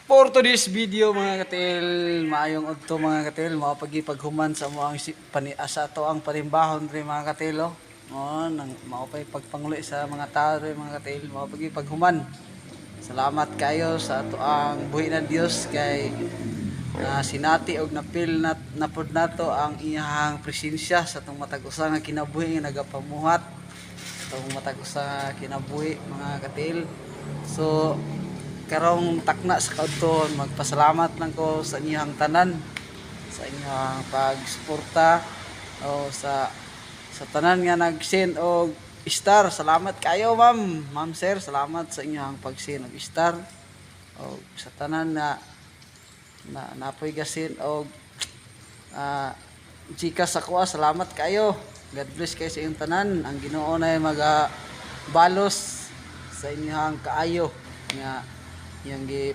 For today's video, mga katil, maayong udto, mga katil, mao pagipaghuman sa mo ang pani asa ato ang panimbahon diri, mga katil, oh. Oh, nang mao pay pagpanguli sa mga tao diri, mga katil, mao pagipaghuman. Salamat kayo sa ato ang buhi na Dios kay na sinati og napil na napud nato ang iyang presensya sa atong matag usa nga kinabuhi nga nagapamuhat atong matag usa nga kinabuhi, mga katil. So karong takna sa kaudtoon, magpasalamat lang ko sa inyong tanan, sa inyong pagsuporta o sa tanan nga nag-send og star. Salamat kayo, ma'am, ma'am, sir. Salamat sa inyong pag-send og star o sa tanan na na napoy gasin og GCash sa kuha. Salamat kayo. God bless kayo sa inyong tanan. Ang Ginoo na maga balos sa inyong kaayo nga iyang gipasi